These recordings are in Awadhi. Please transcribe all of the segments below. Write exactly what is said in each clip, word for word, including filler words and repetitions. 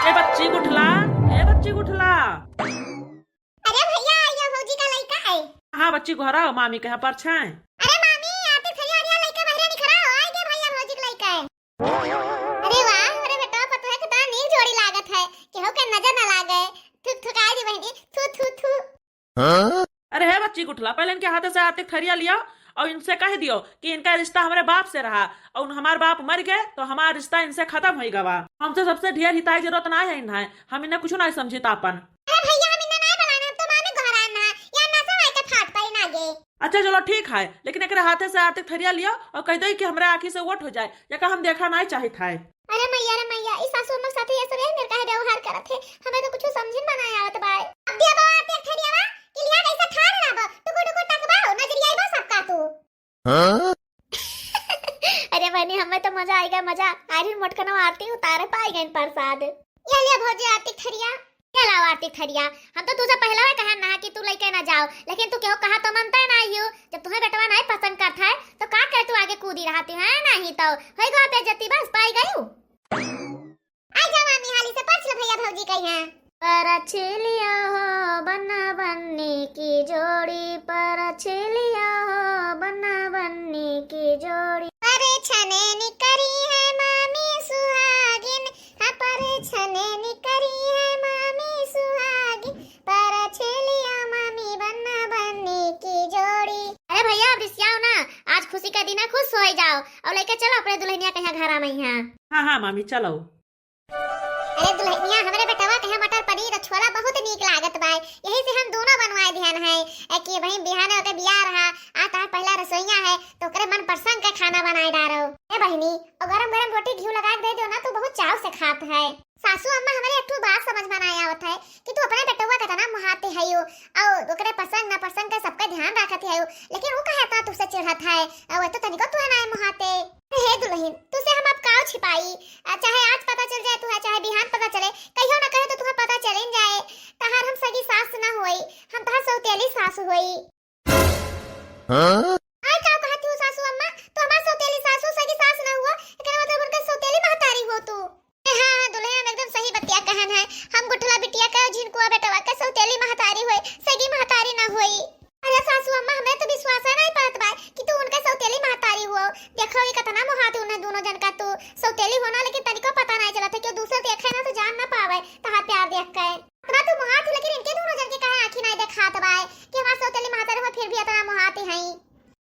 ए बच्ची गुठला, ए बच्ची गुठला। अरे भैया, आइया भौजी का लइका है। हाँ बच्ची, घरा आओ, मामी के यहाँ परछाए। अरे मामी, आरती थरिया हरिया लइका बहरे निखरा हो, आइ गए भैया भौजी का लइका है। अरे वाह, अरे बेटा, पतोह के तो नीक जोड़ी लागत है, केहू के नजर ना लागे। थुक थुक, आइ दी बहनी, थू थू थू। हाँ? अरे हे बच्ची गुठला, पहले इनके हाथे से आरती थरिया लियो और इनसे कह दियो कि इनका रिश्ता हमरे बाप से रहा और हमार बाप मर गए तो हमार रिश्ता इनसे खत्म हो गवा। हमसे सबसे ढेर हिताई जरूरत ना है इन्हें, हम इन्हें कुछ ना समझी तापन। अरे भैया, हम इन्हें नहीं बुलाना, हम तो मामी गोहरान ना, या नशा वाई के फाट पाई ना गे। अच्छा चलो ठीक है, लेकिन एकरे हाथे से आरती थरिया लियो और कह दो कि हमरे आँखी से ओट हो जाए, जेका हम देखा नहीं चाहित है। अरे मैया रे मैया, ई सासू अम्मा के साथे ये सब यही मेर काहे व्यवहार करत है? हमें तो कुछ समझ में ना आवत बाय। अब दिया बाबा आरती थरियावा कि लिया कैसे ठाड़ रहबो, टुकुर टुकुर तकबो, नजरिया आइबो सबका तू। हाँ? अरे बहनी, हमें तो मजा आइगा, मजा। आरिन मोटकनो आरती उतारे पाइ गइन प्रसाद। ये लिया भौजी आरती थरिया। ये लाओ आरती थरिया। हम तो तुझे पहला ही कहा ना कि तू लइके ना जाओ, लेकिन तू केहू कहा तो मनता ही ना हियो। जब तुम्हें बेटवा नहीं पसंद करता है तो का करे तू आगे कूदी रहती है? नहीं तो होई गवा बेइज्जती, बस पाई गयू। आ जा मामी, हाली से परछ लो भैया भौजी के यहाँ। परछ लिया हो बन्ना बन्नी की जोड़ी, परछ लिया हो बन्ना बन्नी की जोड़ी। परछने निकरी है मामी सुहागिन, हाँ परछने निकरी है मामी सुहागिन, परछ लिया मामी बन्ना बन्नी की जोड़ी। अरे भैया, अब रिसियाओ ना, आज खुशी का दिन है, खुश हो जाओ और लेके चलो अपने दुल्हनिया के यहाँ घर आ मैया। हाँ हाँ मामी, चलो। अरे दुल्हनिया, हमरे बेटवा के यहाँ मटर पनीर और छोला बहुत नीक लागत बाय, यही से हम दोनों बनवाए दिहन है। ए कि वहीं बिहान ओके बियाह रहा, आज तहार पहला रसोइया है, तो ओकरे मन पसंद के खाना बनाए डारो। ए बहिनी, और गरम गरम रोटी घी लगा के दे दो ना, तू बहुत चाव से खात है। सासू अम्मा, हमरे एक ठो बात समझ में ना आवत है कि तू अपने बेटवा के तना मुहाते हयो, और ओकरे पसंद नापसंद के सबके ध्यान रखत हयो, लेकिन वो काहे इतना तुझसे चिढ़त है? और वो तो तनिको तुहे ना मुहाते। हे दुल्हन, तुझसे हम अब काव छिपाई? आ, चाहे आज पता चल जाए तुहे, चाहे बिहान पता चले, कहियो ना कहियो तो तुम्हें पता चल ही जाए। तहार हम सगी सास ना होई, हम तहार सौतेली सास होई। हाँ? आय काव कहत हो सासू अम्मा, तू हमार सौतेली सास हो, सगी सास ना हुआ, एकरा मतलब उनका सौतेली महतारी हो तू। ए, हाँ, हाँ, दुल्हन, हम एकदम सही बतिया कहन है। हम गुठला बिटिया के, झिनकुआ बेटवा के सौतेली महतारी होई, सगी महतारी ना होई। अरे सासू अम्मा, हमें तो विश्वास है नहीं परत बाय कि तू उनका सौतेली महतारी हुआ। देखो, ये कितना मुहात उन्हें दोनों जन का तू सौतेली होना, लेकिन तनिको पता नहीं चलत है कि दूसरे देखे ना तो जान ना पावे तहार प्यार देख के। इतना तू मुहात हो, लेकिन इनके दोनों जन के काहे आँखी नहीं देखात बाय कि हमार सौतेली महतारी हुआ, फिर भी इतना मुहात ही हैं।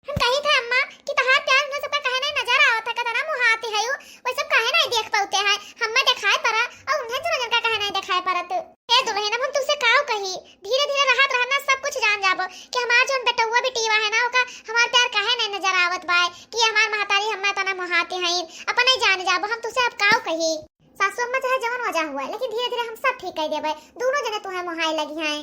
हम कही थे अम्मा कि तहार प्यार उन्हें सबका काहे नहीं नजर आवत है, कितना मुहाती है यू, वो सब काहे नहीं देख पाते हैं, हमें दिखाए पड़ा और उन्हें दोनों जन का काहे नहीं दिखाए पड़त। हे दुल्हन, अब हम तुझसे काव कही, धीरे धीरे रहत रहत ना सब कुछ जान जाबो कि हमार जौन बेटउआ बिटिया है ना, ओका हमार प्यार काहे नहीं नजर आवत बाय कि हमार महतारी हमें इतना मुहाती हैं, अपने जान जाबो, हम तुझसे अब काव कही। सासू अम्मा चाहे जवन वजह हुआ, लेकिन धीरे धीरे हम सब ठीक कर देबे, दोनों जने तुहे मुहाए लगी हैं।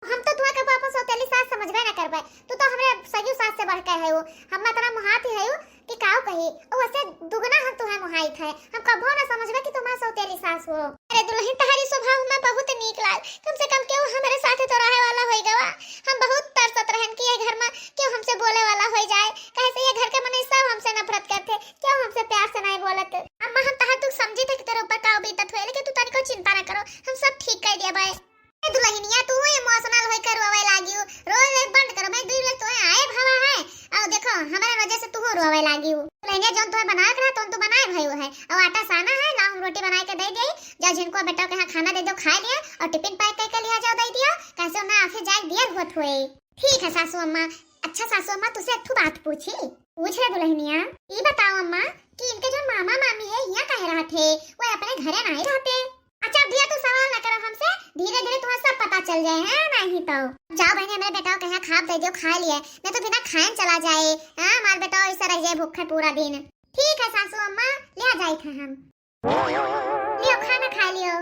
हम तो तुहे कबो अपन सौतेली सास समझबे ना करबे। तू तो हमरे सगी सास से बढ़ के है हो। हम इतना मुहात ही है हो कि काव कही। और वैसे दुगना हम तुहे मुहाइत है। हम कबो ना समझबे कि तुम्हार सौतेली सास हो। अरे दुल्हन, तहारी स्वभाव में बहुत नीक लाग। कम से कम केहू हमरे साथे तो रहे वाला होई गवा। हम बहुत तरसत रहन कि ये घर में केहू हमसे बोले वाला होई जाए। काहे से ये घर के मनई सब हमसे नफरत करते, केहू हमसे प्यार से नहीं बोलत। अम्मा, हम तहार दुख समझी थे कि तेरे ऊपर का बीतत हुए, लेकिन तू तनिको चिंता ना करो, हम सब ठीक कर दिया भाई। ए दुल्हनिया, तू emotional होई के रोवे लागियो, रोवे बंद करो, मैं दुई रोज तोहे आए भवा है, और देखो, हमारे वजह से तू रोवे लागियो। दुल्हनिया, जौन तोहे बनावे के रहा, तौन तू बनाए भयो है, और आटा साना है, लाओ हम रोटी बनाए के दे दे, जा झिनकुआ बेटवा के यहाँ खाना दे दो, खाए लिया, और टिफिन पैक करके लिया जाओ, दे दिया, कैसे उन्हें ऑफिस जाए देर होत हुए। ठीक है सासू अम्मा। अच्छा सासू अम्मा, तुझसे एक ठो बात पूछी? पूछ रे दुल्हनिया। ई बताओ अम्मा कि इनके जो मामा मामी है, यहाँ काहे रहत है, वो अपने घरे नहीं रहते? अच्छा, अब धीरे तू सवाल ना करो हमसे, धीरे धीरे तुम्हें सब पता चल जाए, है नहीं तो। जाओ बहनी, हमरे बेटा के यहाँ खाब दे दियो, खा लिए, नहीं तो बिना खाए चला जाए। हाँ, हमार बेटा ऐसा रह जाए भूखे पूरा दिन। ठीक है सासू अम्मा, ले आ जाए थे हम। लियो, खाना खा लियो।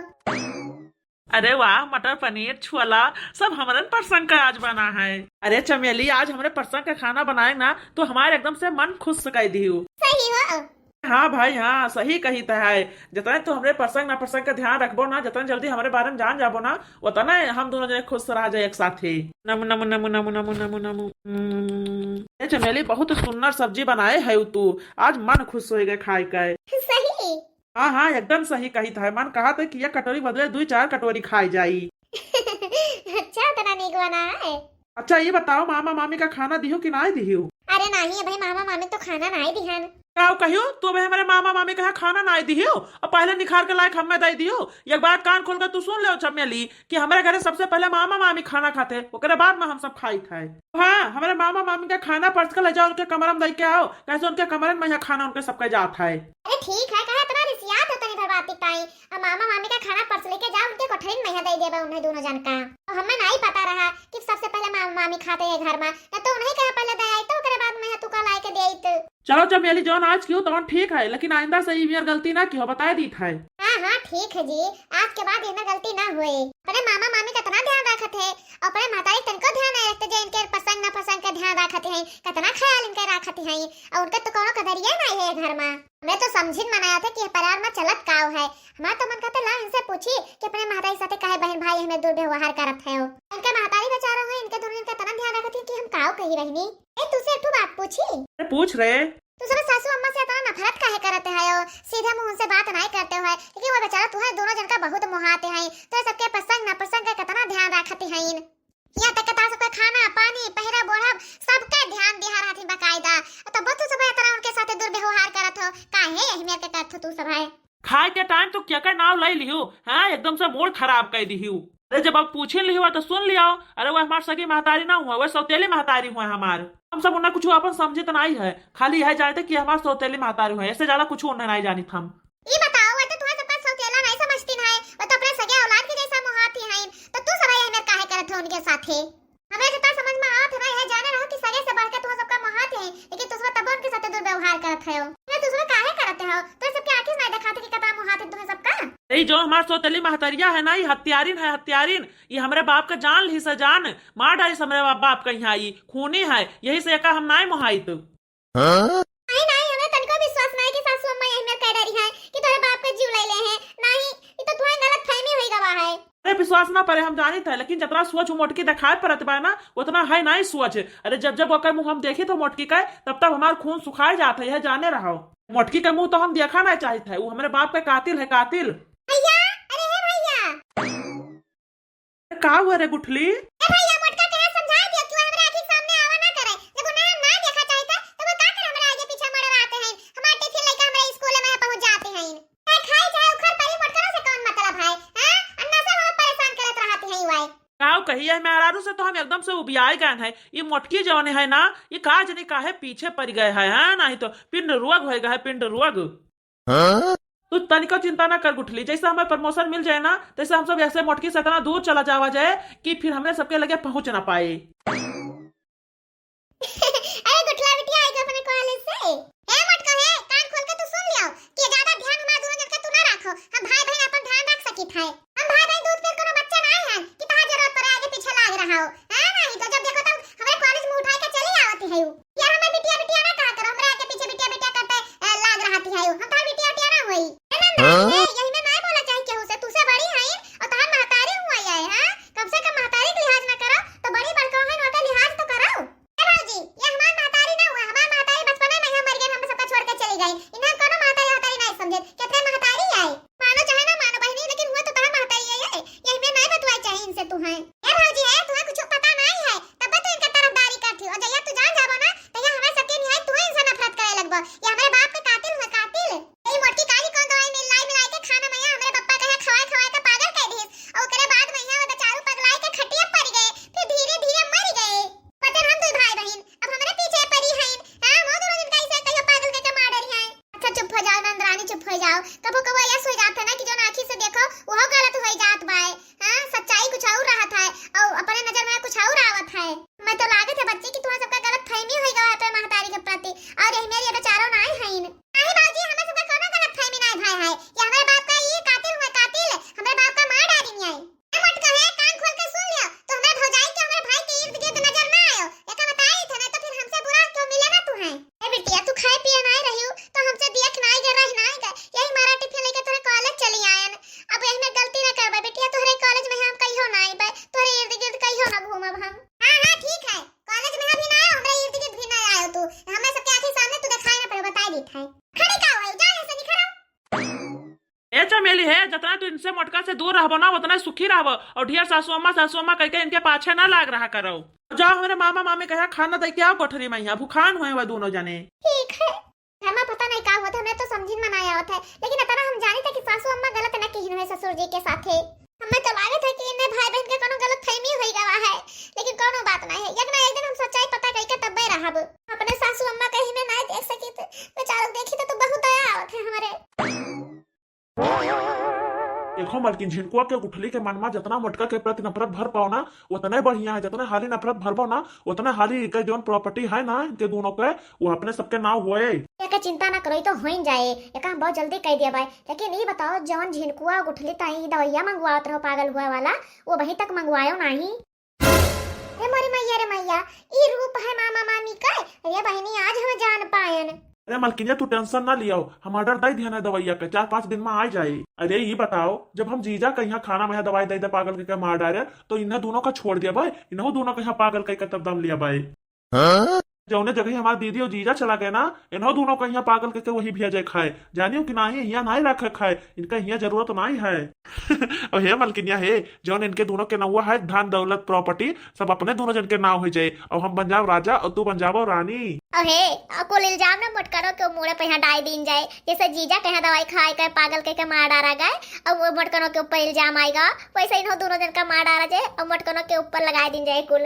अरे वाह, मटर पनीर, छोला, सब हमरन परसंग का आज बना है। अरे चमेली, आज हमरे परसंग का खाना बनाए ना, तो हमारे एकदम से मन खुश कर दियो। सही हो। हाँ भाई, हाँ, सही कही त है। जितना तू हमरे परसंग ना परसंग का ध्यान रखबो ना, जितना जल्दी हमरे बारे में जान जाबो ना, उतना हम दोनों जने खुश रह जाए एक साथ ही। नमु, नमु, नमु, नमु, नमु, नमु, नमु। हम्म। ए चमेली, बहुत सुंदर सब्जी बनाए है तू, आज मन खुश हो गए खाए के। सही। हाँ, हाँ, एकदम सही कहित है। मन कहत है कि एक कटोरी बदले दुई चार कटोरी खाए जाई। अच्छा, उतना नीक बना है। अच्छा, ये बताओ, मामा मामी का खाना दिहू कि नाई दिहू? अरे नाही, अबे मामा मामी तो खाना नाई दिहन। का कहियो तू, अबे हमरे मामा मामी का खाना नाई दिहू और पहले निखार के लायक हमें दे दिहू? एक बात कान खोल के तू सुन ले चमेली, कि हमरे घरे सबसे पहले मामा मामी खाना खाते, ओकरे बाद में हम सब खाइत है। हाँ, हमरे मामा मामी का खाना परस के ले जाओ, उनके कमरा में दे के आओ, कैसे उनके कमरे में यहाँ खाना उनके सबके जात है। अरे ठीक है, काहे इतना रिसियात हो तनी भर बात ताई? अब मामा मामी का खाना परस लेके जाओ, उनके कोठरी में यहाँ दे देबा उन्हें दोनों जन का। तो हमें नहीं पता रहा कि सबसे पहले मामा मामी खाते हैं घर में, ना तो उन्हें कहे पहले दे आई, तो ओकरे बाद में यहाँ तू का लाए के दे आई तो। चलो चमेली, जौन आज कियो तौन ठीक है, लेकिन आइंदा से ई मेर गलती ना कियो, बताए दीत है। हाँ, हाँ, ठीक है जी, आज के बाद एमे गलती ना होए। अपने मामा मामी का इतना ध्यान रखत है, और अपने महतारी तनको ध्यान नहीं रखते, जे इनके पसंद ना पसंद का ध्यान रखत हैं, कितना ख्याल इनके रखत हैं, और उनके तो कोनो कदरिया नहीं है घर में। मैं तो समझिन मनाया था कि ये परिवार में चलत काव है। हमार तो मन कहते ला इनसे पूछी कि अपने महतारी साथे काहे बहन भाई हमें दुर्व्यवहार करत है। इनके महतारी बेचारा हुए, इनके दोनों इनका इतना ध्यान रखत हैं कि हम काव कही रहनी। ए, तुझसे एक ठो बात पूछी? अरे पूछ रे। तू सब सासू अम्मा से इतना नफरत काहे करते हो? सीधे मुंह उनसे बात नहीं करते हो, लेकिन वो बेचारा तुम्हें दोनों जन का बहुत मोहाते हैं, तो सबके पसंद नापसंद का कितना ध्यान रखती हैं। यहाँ तक कि तार सबका खाना, पानी, पहिरा, ओढ़ब, सबका ध्यान दिहा रहती बाकायदा। तब तू सब इतना उनके साथ दुर्व्यवहार करत हो, काहे यही मेर के करत हो तू सब है? खाए के टाइम तू क्या का नाव ले लिहू? हाँ, एकदम से मूड खराब कर दिहू। अरे जब अब पूछे लिहू तो सुन लियो। अरे वो हमार सगी महतारी ना हुआ, वो सौतेली महतारी हुआ हमार। हम सब उन्हें कुछ अपन समझित नहीं है, खाली यह जानते कि हमार सौतेली महतारी हुआ, ऐसे ज्यादा कुछ उन्हें नहीं जानित हम। ई बताओ, वो तो तुम्हें सबका सौतेला नहीं समझती है, वो तो अपने सगे औलाद के जैसा मोहाती हैं, तो तू सब यही मेर काहे करत हो उनके साथे? हमें जितना समझ में आवत है ना, यह जाने रहो कि सगे से बढ़ के तुम सबका मोहात है, लेकिन तुम सब तब उनके साथ दुर्व्यवहार करत हो। मैं तुम सब काहे करते हो? तो सबके आंखें नहीं दिखाते कि कितना मोहात है तुम्हें सबका? यही जो हमार सौतेली महतरिया है ना, ये हत्यारिन है, हत्यारिन। ये हमरे बाप का जान ली से जान, मार डाली से हमरे बाप, बाप का यहाँ, ये खूनी है, यही से एका हम नाई मोहाइत। हाँ? नहीं, नहीं, हमें तनिको विश्वास नहीं कि सासू अम्मा यही मेर कह डरी हैं कि तोरे बाप का जीव ले ले हैं। नहीं, ये तो तुम्हें गलत फहमी हुई गवा है। अरे विश्वास ना परे, हम जानित है, लेकिन जितना सोच मोटकी दिखाए परत बा ना, उतना है नहीं सोच। अरे जब जब ओकर मुंह हम देखी तो मोटकी का, तब तब हमार खून सुखाए जात है, यह जाने रहो। मोटकी का मुंह तो हम देखा नहीं चाहित है, वो हमरे बाप का कातिल है, कातिल। भैया, अरे हे भैया। का हुआ रे गुठली? ए भैया, मोटका के समझा दियो कि वो हमरे आँखी के सामने आवा ना करे। जब उन्हें हम ना देखा चाहित है, तो वो का करे हमरे आगे पीछे मड़राते हैं? हमार टिफिन लेके हमरे स्कूल में पहुँच जाते हैं। चाहे खाई चाहे उखर परी, मोटकरा से कौन मतलब है? हाँ? अन्ना से बहुत परेशान करत रहती हैं वाई। काव कही है, मेहरारू से तो हम एकदम से उबियाए गए हैं। ये मोटकी जौन है ना, ये का जनी काहे पीछे पड़ गए है, हाँ? नहीं तो पिंड रोग होएगा है, पिंड रोग। हाँ? तू तनिको चिंता ना कर गुठली, जैसे हमें प्रमोशन मिल जाए ना, तैसे हम सब ऐसे मोटकी से इतना दूर चला जावा जाए कि फिर हमरे सबके लगे पहुँच ना पाए। अरे गुठला बिटिया आएगा अपने कॉलेज से। ए मोटका है, कान खोल के तू सुन लियो कि ज्यादा ध्यान हमार दोनों जन का तू ना रखो। हम भाई बहन अपन ध्यान रख सकित है। हम भाई बहन दूध पियल कोनो बच्चा ना है कि तहार जरूरत पड़े आगे पीछे लाग रहा हो। हाँ, नहीं तो जब देखो तब हमरे कॉलेज में उठाए के चली आवती है। यार, हमें बिटिया, बिटिया ना कहा करो, हमरा आगे पीछे बिटिया, बिटिया करते, ए, लाग रहती है। हम तोहार बिटिया, बिटिया ना होई। ए नंदा, हाँ? ए, यही में ना बोला चाही केहू से, तू से बड़ी है और तोहार महतारी हुआ है, हाँ? कम से कम महतारी के लिहाज ना करो, तो बड़ी बड़का है, उनका लिहाज तो करो। ए भौजी, ये हमार महतारी ना हुआ, हमार महतारी बचपना में ही मर गई, हम सबका छोड़ के चली गई। इन्हें कोनो महतारी, महतारी नहीं समझे, कितने महतारी है। मानो चाहे ना मानो बहनी, लेकिन हुआ तो तोहार महतारी है, ये, यही में ना बतवाई चाही इनसे तू है। ए भौजी, ए, तुम्हें कुछ पता नहीं है, तब तू इनके तरफदारी करती हो। जहिया तू जान जाबो ना, तहिया हमें सबके निहाय तू ही इनसे नफरत करे लगबो। ये हमारे बाप के कातिल हुए, कातिल। ये मोटकी काली कौन दवाई मिलाई मिलाई के खाना मैया हमारे पप्पा के यहाँ खवाए खवाए के पागल कर दिस। और ओकरे बाद मैया वो बेचारू पगलाई के खटिया पड़ गए, फिर धीरे धीरे मर गए। बचन हम दो भाई बहन, अब हमारे पीछे पड़ी हैं। हाँ, वो दोनों दिन का इसे कहियो पागल करके मार डरी हैं। अच्छा चुप हो जाओ नंदरानी, चुप हो जाओ। कबो कबो ऐसा हो जाता है ना कि जो आँखी से देखो वो गलत हो जात बाय। हाँ, सच्चाई कुछ और रहत है और अपने नजर में कुछ और आवत है। मैं तो लागत है बच्ची कि तुम्हारे सबका गलत फहमी हो गवा है अपने महतारी के प्रति और यही मेरी बेचारो ना है। नहीं बाबूजी, हमें सबका कोनो गलत फहमी ना भाई है। ये हमारे बाप का ये कातिल हुआ, कातिल। हमारे बाप का मार डाली नहीं है। ए मोटका है, कान खोल के सुन लियो, तो हमरा भौजाई के हमरा भाई के इर्द गिर्द नजर ना आयो। एका बताई थे, नहीं तो फिर हमसे बुरा क्यों मिले ना तू है। ए बिटिया, तू खाए पिए ना रही हो, तो हमसे दिया कि नाई गे, रही नाई गे। यही मारा टिफिन लेके तोरे कॉलेज चली आयन। अब यही जतना तू इनसे मोटका से दूर रहबो ना, उतना सुखी रहबो। और ढेर सासू अम्मा, सासू अम्मा कह के इनके पाछे ना लाग रहा करो। जाओ, हमरे मामा मामी कहा खाना दे के आओ कोठरी में, यहाँ भुखान हुए हुए दोनों जने। ठीक है। घर में पता नहीं का होत है, हमें तो समझिन में ना आवत है, लेकिन इतना हम जानी थे कि सासू अम्मा गलत न किहिन है ससुर जी के साथे। हमें तो लागत है कि इन्हें भाई बहन के कोनो गलत फहमी होई गवा है, लेकिन कोनो बात नहीं है, एक ना एक दिन हम सच्चाई पता कई के तब्बे रहब। अपने सासू अम्मा कहीं में नहीं देख सकी थे, बेचारों देखी तो, तो बहुत दया आवत है हमारे। देखो मलकिन, झिनकुआ के गुठली के मन में जतना मोटका के प्रति नफरत भर पाओ ना, उतने बढ़िया है। जतने हाली नफरत भरबो ना, उतने हाली इनके जौन property है ना इनके दोनों के, वो अपने सबके नाव होए। एके चिंता ना करो, ई तो होइन जाए, एका हम बहुत जल्दी कह दिया भाई। लेकिन ई बताओ, जौन झिनकुआ गुठली ताई दवाइया मंगवावत रहो पागल हुआ वाला, वो वहीं तक मंगवायो नाही? अरे मोरी मैया रे मैया, ई रूप है मामा मामी का? अरे बहिनी, आज हम जान पायन। अरे मलकिनिया, तू tension ना लियाओ, हम order दे दिया ना दवाइया के, चार पाँच दिन में आ जाई। अरे ई बताओ, जब हम जीजा के यहाँ खाना में दवाई दे दे पागल के, के मार डारे, तो इन्हें दोनों का छोड़ दिया भाई, इन्हों दोनों के यहाँ पागल के, के तब दम लिया भाई। हाँ? जौने जगह हमार दीदी और जीजा चला गए ना, इन्हों दोनों का यहाँ पागल के, के वही भेजे खाए, जानियो कि नाही, यहाँ नाही रखे खाए, इनका यहाँ जरूरत नाही है। और हे मलकिनिया हे, जौन इनके दोनों के नौवा है, धन दौलत property सब अपने दोनों जन के नाव हो जाए, और हम बन जाओ राजा और तू बन जाओ रानी। अहे, आ कुल इल्जाम ना मोटकनो के मुड़े पे यहाँ डाल दीन जाए, जैसे जीजा के यहाँ दवाई खाए के पागल के, के मार डारा गए, और वो मोटकनो के ऊपर इल्जाम आएगा, वैसे इन्हों दोनों जन का मार डारा जाए और मोटकनो के ऊपर लगा दीन जाए कुल।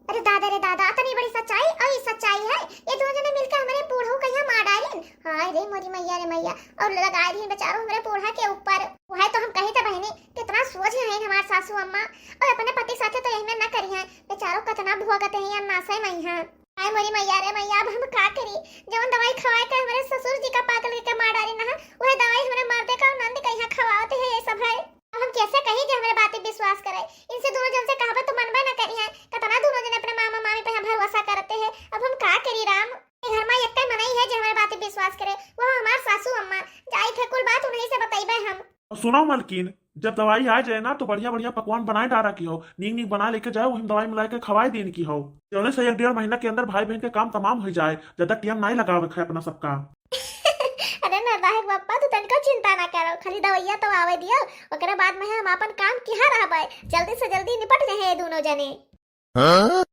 अरे दादा रे दादा, इतनी बड़ी सच्चाई, और ये सच्चाई है? ये दोनों जने मिलकर हमारे बूढ़ो का यहाँ मार डालिन। हाय रे मोरी मैया रे मैया, और लगा रही बेचारो हमारे बूढ़ा के ऊपर। वो है तो हम कही थे बहनी, कितना सोझ है हमार सासू अम्मा, और अपने पति साथे तो यही में न करी है। बेचारो कितना भोगत है या नासे में है। हाय मोरी मैया रे मैया, अब हम का करी? जौन दवाई खवाए के हमारे ससुर जी का पागल के मार डाली ना, वह दवाई हमारे मर्दे का नंद का यहाँ खवावते हैं ये सब है। अब हम कैसे कही जे हमरे बात पे विश्वास करे? इनसे दोनों जन से कहबे तो मनबे न करी है। कतना दोनों जन अपने मामा मामी पे यहाँ भरोसा करते हैं। अब हम का करी राम? ये घर में एक मनई है जो हमारे बात पे विश्वास करे, वो हमार सासू अम्मा। जाई थे कुल बात उन्हीं से बतइबे हम। और सुनो मलकिन, जब दवाई आ जाए ना तो बढ़िया बढ़िया पकवान बनाए डारा की हो, नीक नीक बना लेके जाओ, वही दवाई मिला के खवाए दीन की हो। जौने से एक डेढ़ महीना के अंदर भाई बहन के काम तमाम हो जाए, ज्यादा टाइम नहीं लगावे खाए अपना सबका। अरे निर्दायक बप्पा, तू तनिको चिंता ना करो, खाली दवाइया तो आवे दियो, ओकरे बाद में हम अपन काम किहा रहबे, जल्दी से जल्दी निपट जाए ये दोनों जने। हाँ?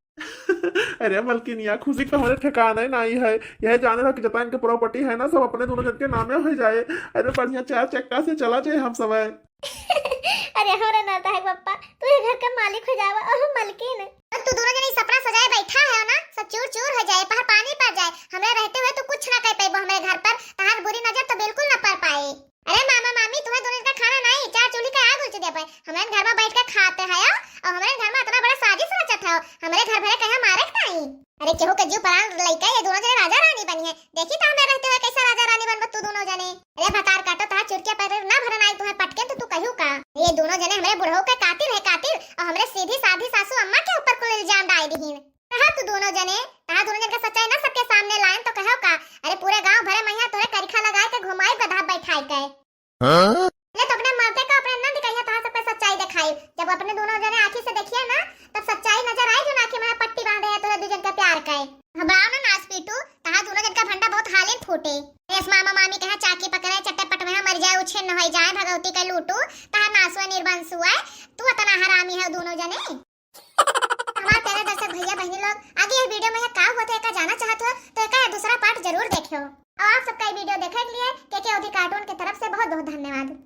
अरे मलकिनिया, खुशी का हमारे ठिकाना ही नहीं है। यह जाने रहो कि जतना इनके property है ना, सब अपने दोनों जन के नामे हो जाए। अरे बढ़िया चार चक्का से चला जाए हम सब। अरे हमरे निर्दायक बप्पा, तू ये घर का मालिक हो जावा और हम मलकिन। अब तू दोनों जने सपना सजाए बैठा है ना, सब चूर चूर हो जाए, पहाड़ पानी पड़ जाए, हमरे रहते हुए तू कुछ ना कर पाइबो हमरे घर पर, तहार बुरी नजर तो बिल्कुल न पड़ पाए। अरे मामा मामी, तुम्हें दोनों का खाना नहीं, चार चूल्ही का आग उलट दे पाए। हमारे घर में बैठ के खाते हैं और हमारे घर में इतना बड़ा साजिश रचत है, हमारे घर भरे कहीं मारे के नहीं। अरे केहू के जीव प्राण लइका ये दोनों जने राजा रानी बनी है। देखी तो हमें रहते हुए कैसे राजा रानी बनबो तू दोनों जने। अरे भतार काटो, तहार चुरकिया पर ना भरन आई तुम्हें पटके तो तू कहू का? ये दोनों जने हमारे बुढ़ऊ के कातिल है कातिल, और हमारे सीधी साधी सासू अम्मा के ऊपर कुल इल्जाम डाल दीन। कहा तू दोनों जने, तहार दोनों जन का सच्चाई ना सबके सामने लायन तो कहो का? अरे पूरे गांव भरे मैया तोरे करिखा लगाए के घुमाई गधा बैठाए के। हाँ? ले तो अपने माथे का अपने नंद कहिया तोहार सबके सच्चाई दिखाई। जब अपने दोनों जने आँखी से देखिए ना, तब सच्चाई नजर आई जो आँखी में पट्टी बांधे है तोहरे दू जन के प्यार के। घबराओ ना नास पीटू, तहार दोनों जन का भंडा बहुत हालिन फूटे। रेस मामा मामी कहा चाकी पकड़े चट्टे पटवे मर जाए उछिन्न हो जाए भगवती के लूटू, तहार नासुए निर्वंश हुए, तू इतना हरामी है दोनों जने। हमार प्यारे दर्शक भैया बहनी लोग, आगे ये video में यह का हुआ था, का जाना चाहत हो तो एका दूसरा part जरूर देखियो। और आप सबका ये video देखे के लिए के के ओधी cartoon के तरफ से बहुत बहुत धन्यवाद।